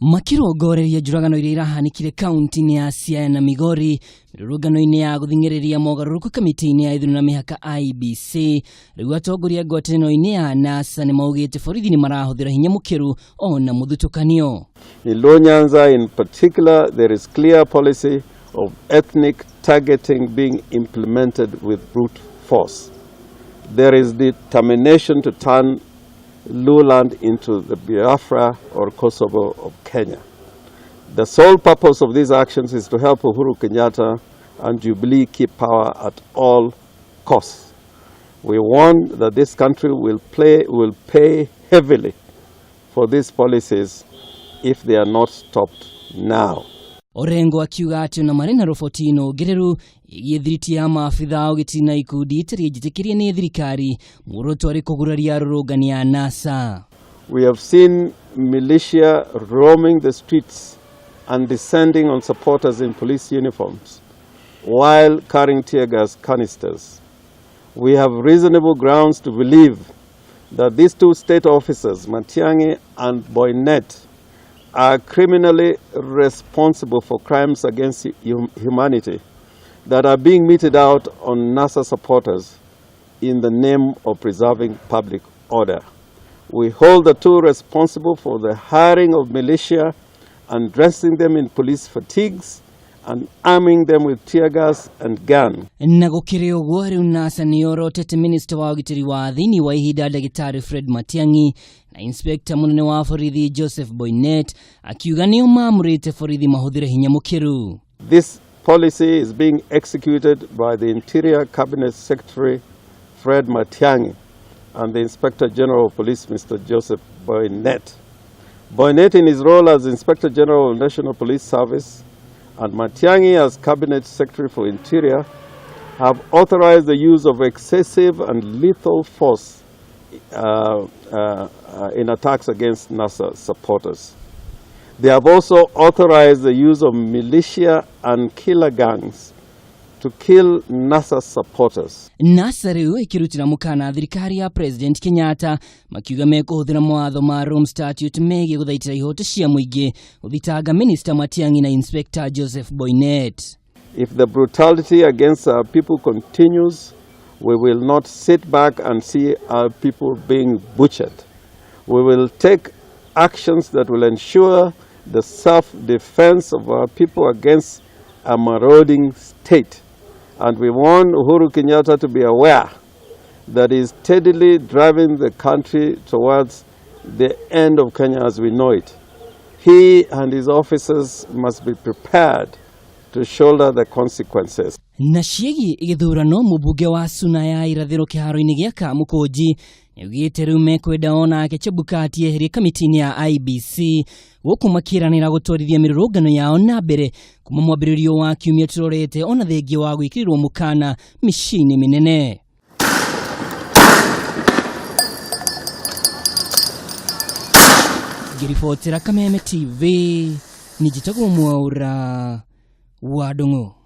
Makirongoreria njũragano iria irahanĩkire kaunti-inĩ ya Siaya na Migori mĩrũrũngano-inĩ ya gũthing'ĩrĩria mogarũrũku kamĩtĩ-inĩ ya ithurano na mĩhaka IEBC. Rĩu atongoria ngwatanĩro-inĩ ya NASA nĩ maugĩte borithi nĩ marahũthĩra hinya mũkĩru ona mũthutũkanio. In Luo Nyanza in particular, there is clear policy of ethnic targeting being implemented with brute force. There is determination to turn Luoland into the Biafra or Kosovo of Kenya. The sole purpose of these actions is to help Uhuru Kenyatta and Jubilee keep power at all costs. We warn that this country will pay heavily for these policies if they are not stopped now. Orengo akiuga atĩ ona marĩ na roboti nũngĩrĩru ĩgiĩ thiriti ya maabitha ũgitĩri na ikundi itarĩ njĩtĩkĩrie nĩ thirikari, muoroto arĩ kũguraria arũrũngani a NASA. We have seen militia roaming the streets and descending on supporters in police uniforms while carrying tear gas canisters. We have reasonable grounds to believe that these two state officers, Matiang'i and Boinnet, are criminally responsible for crimes against humanity that are being meted out on NASA supporters in the name of preserving public order. We hold the two responsible for the hiring of militia and dressing them in police fatigues and arming them with tear gas and gun. Na gũkĩrĩ ũguo, rĩu NASA nĩ yorotete minista wa ũgitĩri wa thĩinĩ wa ihinda ndagĩtarĩ Fred Matiang'i na inspekta mũnene wa borithi Joseph Boinnet, akiuga nĩo maamũrĩte borithi mahũthĩre hinya mũkĩru. This policy is being executed by the Interior Cabinet Secretary Fred Matiang'i and the Inspector General of Police Mr. Joseph Boinnet. Boinnet, in his role as Inspector General of National Police Service, and Matiang'i as Cabinet Secretary for Interior, have authorized the use of excessive and lethal force in attacks against NASA supporters. They have also authorized the use of militia and killer gangs to kill NASA supporters. NASA rĩu ĩkĩrutĩra mũkana thirikari ya President Kenyatta, makiuga mekũhũthĩra mawatho ma Rome Statute megiĩ gũthaitĩra ihoto cia mũingĩ gũthitanga Minister Matiang'i na Inspector Joseph Boinnet. If the brutality against our people continues, we will not sit back and see our people being butchered. We will take actions that will ensure the self-defense of our people against a marauding state. And we want Uhuru Kenyatta to be aware that he is steadily driving the country towards the end of Kenya as we know it. He and his officers must be prepared to shoulder the consequences. Na ciĩgiĩ gĩthurano, mũmbunge wa Suna ya irathĩro kĩharo-inĩ gĩa Kamũkũnji nĩaugĩte rĩu mekwenda onake Chebukati eherie kamĩtĩ-inĩ ya IEBC, gũkũ makĩranĩra gũtwarithia mĩrũrũngano yao na mbere kuma mwambĩrĩrio wa kiumia tũrorete, ona thengia wa gwĩkĩrĩrwo mũkana mĩciĩ-inĩ mĩnene. Ngĩribotera Kameme TV, nĩ njĩtagwo Mwaũra wa Ndung'u.